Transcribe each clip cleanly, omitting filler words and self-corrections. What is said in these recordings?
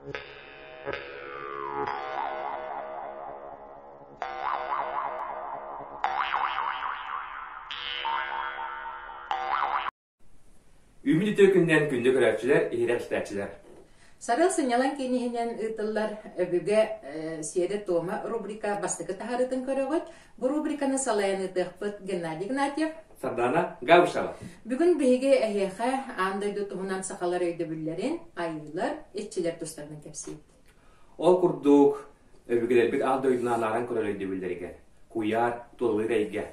Үүммүт үтүө күнүнэн күндү көрөөччүлэр, иһирэх истээччилэр. Сарыал сынньалаҥ киин иһинэн ыытыллар Өбүгэ сиэрэ-туома рубрика бастакы таһаарыытын көрөҕүт. Бу рубриканы салайан ыытыахпыт Геннадий Игнатьев. Сардаана Габышева. Бүгүн биһиги эһиэхэ аан дойду туһунан сахалар өйдөбүллэрин, айыылар, иччилэр тустарынан кэпсиибит. Ол курдук, өбүгэлэрбит аан дойдуну анааран көрөр өйдөбүллэригэр куйаар, тулалыыр эйгэ,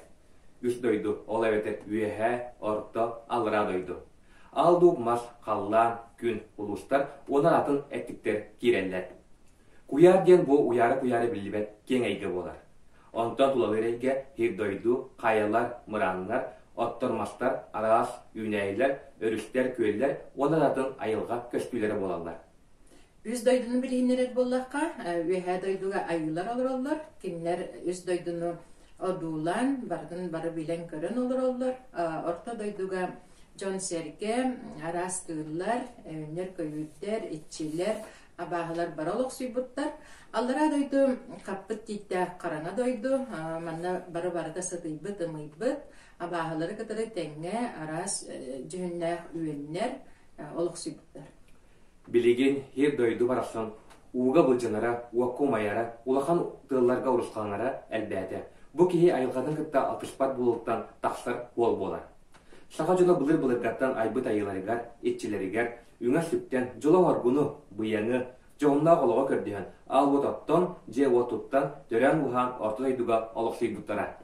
үс дойду, ол эбэтэр үөһээ, орто, аллараа дойду. Аал-дууп мас, халлаан, күн, улуустар уонна атын эттиктэр киирэллэр. Куйаар диэн бу уйаара-куйаара биллибэт киэҥ эйгэ буолар. Онтон тулалыыр эйгэ сир-дойду, хайалар, мырааннар, оттор-мастар, араас үүнээйилэр, өрүстэр, күөллэр уонна атын айылҕа көстүүлэрэ буолаллар. Үс дойдуну билиһиннэрэр буоллахха, үөһээ дойдуга айыылар олороллор. Кинилэр үс дойдуну одуулаан, барытын бары билэн-көрөн олороллор. Орто дойдуга дьон-сэргэ, араас кыыллар, өннөр-көйүүрдэр, иччилэр, абааһылар бары олохсуйбуттар. Аллараа дойду хаппыт тииттээх хараҥа дойду, манна бары барыта сытыйбыт, ымыйбыт, абааһылары кытары тэҥҥэ араас дьүһүннээх үөннэр олохсуйбуттар. Билигин сир-дойду барахсан ууга былдьанара, уокка умайара, улахан тыалларга урусхаланара элбээтэ. Бу киһи айылҕатын кытта алтыспат буолуттан тахсар уол буолар. Саха дьоно былыр-былыргаттан айбыт айыыларыгар, иччилэригэр үҥэр-сүктэн дьолу-соргуну, быйаҥы, дьоһуннаах олоҕу көрдөһөн, аал уот оттон, дьиэ-уот туттан, төрөөн-ууһаан орто дойдуга олохсуйбуттара.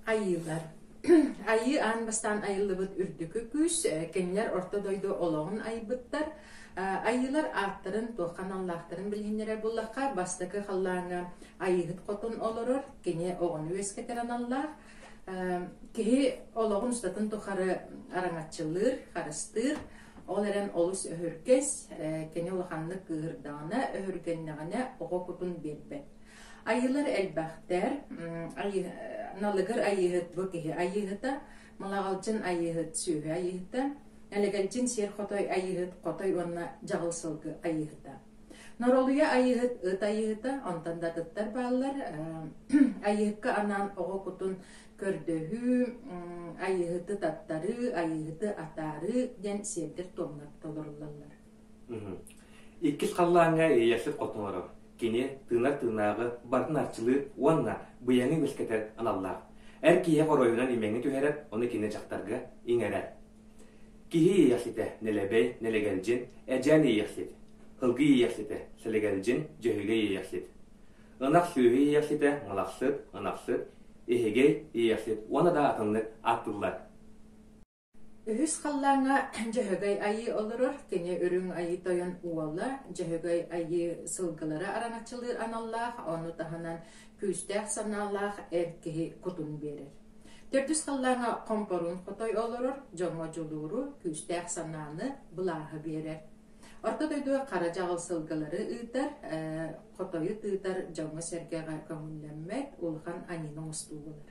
Айыылар. Айыы аан бастаан айыллыбыт үрдүкү күүс, кинилэр орто дойду олоҕун айбыттар. Айыылар ааттарын, туохха аналлаахтарын билиһиннэрэр буоллахха, бастакы халлааҥҥа Айыыһыт Хотун олорор, кини оҕону үөскэтэр аналлаах. Киһи олоҕун устатын тухары араҥаччылыыр, харыстыыр, ол эрэн олус өһүргэс, кини улаханнык кыыһырдаҕына, өһүргэннэҕинэ оҕо кутун биэрбэт. Айыылар элбэхтэр. Налыгыр айыыһыт бу киһи айыыһыта, Малаҕалдьын айыыһыт сүөһү айыыһыта, Элэгэлдьин сиэр хотой айыыһыт хотой уонна дьаҕыл сылгы айыыһыта. Норолуйа айыыһыт ыт айыыһыта, онтон да атыттар бааллар. Айыыһыкка анаан оҕо кутун көрдөһүү, айыыһыты таттарыы, айыыһыты атаарыы диэн сиэрдэр-туомнар толоруллаллар. Иккис халлааҥҥа Иэйэхсит хотун олорор. Кини тыынар тыыннааҕы барытын арчылыыр уонна быйаҥы үөскэтэр аналлаах. Эр киһиэхэ оройунан имэҥи түһэрэр, ону кини дьахтарга иҥэрэр. Киһи иэйэхситэ нэлэбэй, нэлэгэлдьин, эдьээн иэйэхсит. Һылгы иэйэхситэ сэлэгэлдьин, дьөһүгэй иэйэхсит. Ынах сүөһү иэйэхситэ мылахсыт, ынахсыт, иһигэй иэйэхсит уонна да атыннык ааттыыллар. Үһүс халлааҥҥа Дьөһөгөй Айыы олорор, кини Үрүҥ Айыы Тойон уола, Дьөһөгөй Айыы сылгылары араҥаччылыыр аналлаах, ону таһынан күүстээх санаалаах эр киһи кутун биэрэр. Төрдүс халлааҥҥа Хомпоруун Хотой олорор, дьоҥҥо дьулууру, күүстээх санааны, былааһы биэрэр. Орто дойдуга хара дьаҕыл сылгылары ыытар, хотойу тыытар дьоҥҥо-сэргэҕэ көҥүллэммэт улахан аньыыны оҥостуу буолар.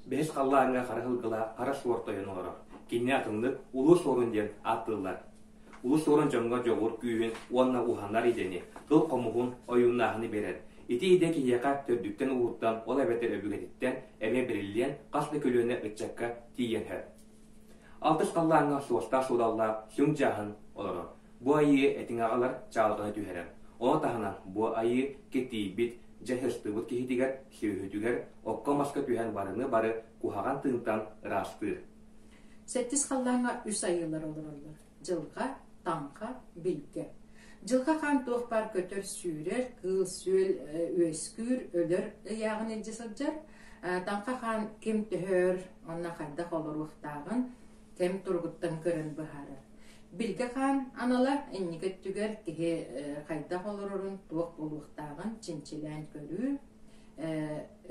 Бэһис халлааҥҥа хара сылгылаах хара суор тойон олорор. Кинини атыннык Улуу Суорун диэн ааттыыллар. Улуу Суорун дьоҥҥо дьоҕур күүһүн уонна уһанар идэни, тыл хомуһун, ойууннааһыны биэрэр. Ити идэ киһиэхэ төрдүттэн-ууһуттан, ол эбэтэр өбүгэтиттэн эмиэ бэриллиэн хас да көлүөнэ ыччакка тиийэн сөп. Алтыс халлааҥҥа суостаах-суодаллаах сүҥ дьааһын олорор. Бу айыы этиҥ аҕалар чаалҕаны түһэрэр. Ону таһынан бу айыы киртийбит, дьэ сыстыбыт киһитигэр, сүөһүтүгэр, окко-маска түһэн барыны бары куһаҕан тыынтан ыраастыыр. Сэттис халлааҥҥа үс айыылар олороллор: дьылҕа, таҥха, билгэ. Дьылҕа хаан туох баар көтөр-сүүрэр, кыыл-сүөл үөскүүр, өлөр ыйааҕын илдьэ сылдьар. Таҥха хаан ким төһө өр, онно хайдах олоруохтааҕын кэм туругуттан көрөн быһаарар. Билгэ хаан анала инники өттүгэр киһи хайдах олорорун, туох буолуохтааҕын чинчилээн көрүү,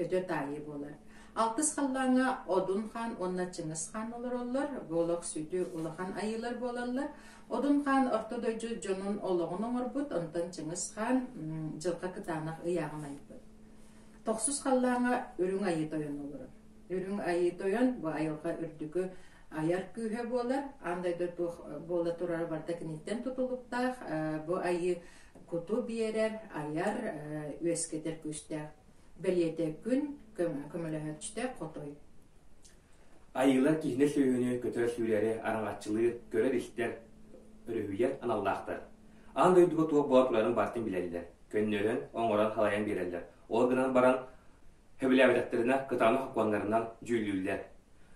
өтө таайыы буолар. Алтыс халлааҥҥа Одун хаан уонна Чыҥыс хаан олороллор, бу олох сүдү улахан айыылар буолаллар. Одун хаан орто дойду дьонун олоҕун оҥорбут, онтон Чыҥыс хаан дьылҕа кытаанах ыйааҕын айбыт. Тохсус халлааҥҥа Үрүҥ Айыы Тойон олорор. Үрүҥ Айыы Тойон бу айылҕа үрдүкү. айар күүһэ буолар. Аан дойду туох буола турара барыта киниттэн тутулуктаах. Бу айыы куту биэрэр, айар, үөскэтэр күүстээх. Бэлиэтэ күн, көмөлөһөөччүтэ хотой. Айыылар киһини сүөһүнү көтөр-сүүрэри араҥаччылыыр, көрөр-истэр, өрүһүйэр аналлаахтар. Аан дойдуга туох буола турарын барытын билэллэр, көннөрөн, оҥорон халайан биэрэллэр. Ол гынан баран, сөбүлээбэтэхтэринэ кытаанах сокуоннарынан дьүүллүүллэр.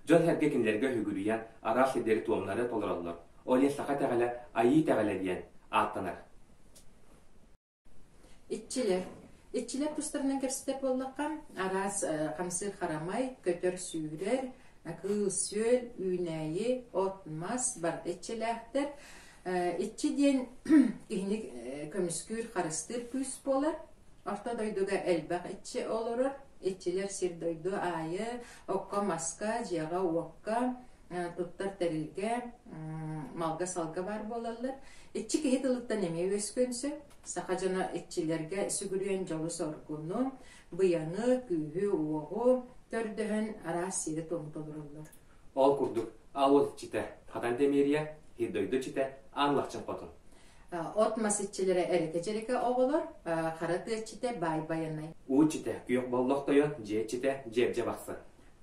Дьон-сэргэ кинилэргэ сүгүрүйэн, араас сирдэри-туомнары толороллор. Ол иһин саха итэҕэлэ Айыы итэҕэлэ диэн ааттанар. Иччилэр. Иччилэр тустарынан кэпсэтэр буоллахха, араас хамсыыр харамай, көтөр-сүүрэр, кыыл-сүөл, үүнээйи, от-мас барыта иччилээхтэр. Иччи диэн киһини көмүскүүр, харыстыыр күүс буолар. Орто дойдуга элбэх иччи олорор. Иччилэр сир-дойду аайы окко-маска, дьиэҕэ-уокка, туттар тэрилгэ, малга-салга баар буолаллар. Иччи киһи тылыттан эмиэ үөскүөн сөп. Саха дьоно иччилэргэ сүгүрүйэн дьолу-соргуну, быйаҥы, күүһү-уоҕу көрдөһөн араас сиэри-туому толороллор. Ол курдук, ал от иччитэ Хатан Тэмиэрийэ, сир-дойду иччитэ Аан Лахчын Хотун. От-мас иччилэрэ эрикэ-дьэрикэ оҕолор, хара тыа иччитэ Баай Байанай. Уу иччитэ Күөх Боллох Тойон, дьиэ иччитэ Дьиэбдьэ Бахсы.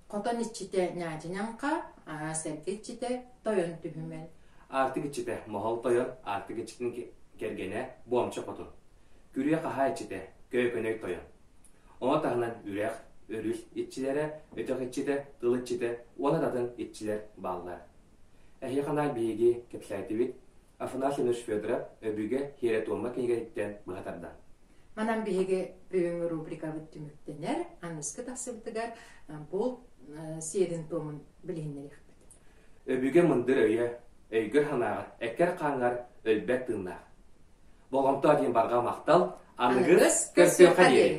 Хотон иччитэ Ньаадьы-Ньаҥха, сэргэ иччитэ Тойон Түһүмэл. Аартык иччитэ Моһол Тойон, аартык иччитин кэргэнэ Буомча Хотун. Күрүө-хаһаа иччитэ Көөкөнөй Тойон. Ону таһынан үрэх, өрүс иччилэрэ, өтөх иччитэ, тыл иччитэ уонна да атын иччилэр бааллар. Эһиэхэ анаан биһиги кэпсээтибит Афанасий Ильич Федоров «Өбүгэ хиэрэ-туома» кинигэтиттэн быһа тардан. Манан биһиги бүгүҥҥү рубрикабыт түмүктэнэр. Аныгыскы тахсыбытыгар булт сиэрин-туомун билиһиннэриэхпит. Өбүгэ мындыр өйө, өйгөр-санааҕар, эккэр-хааҥҥар өлбөт тыыннаах. Болҕомто диэн барҕа махтал, аныгыс көрсүөххэ диэри!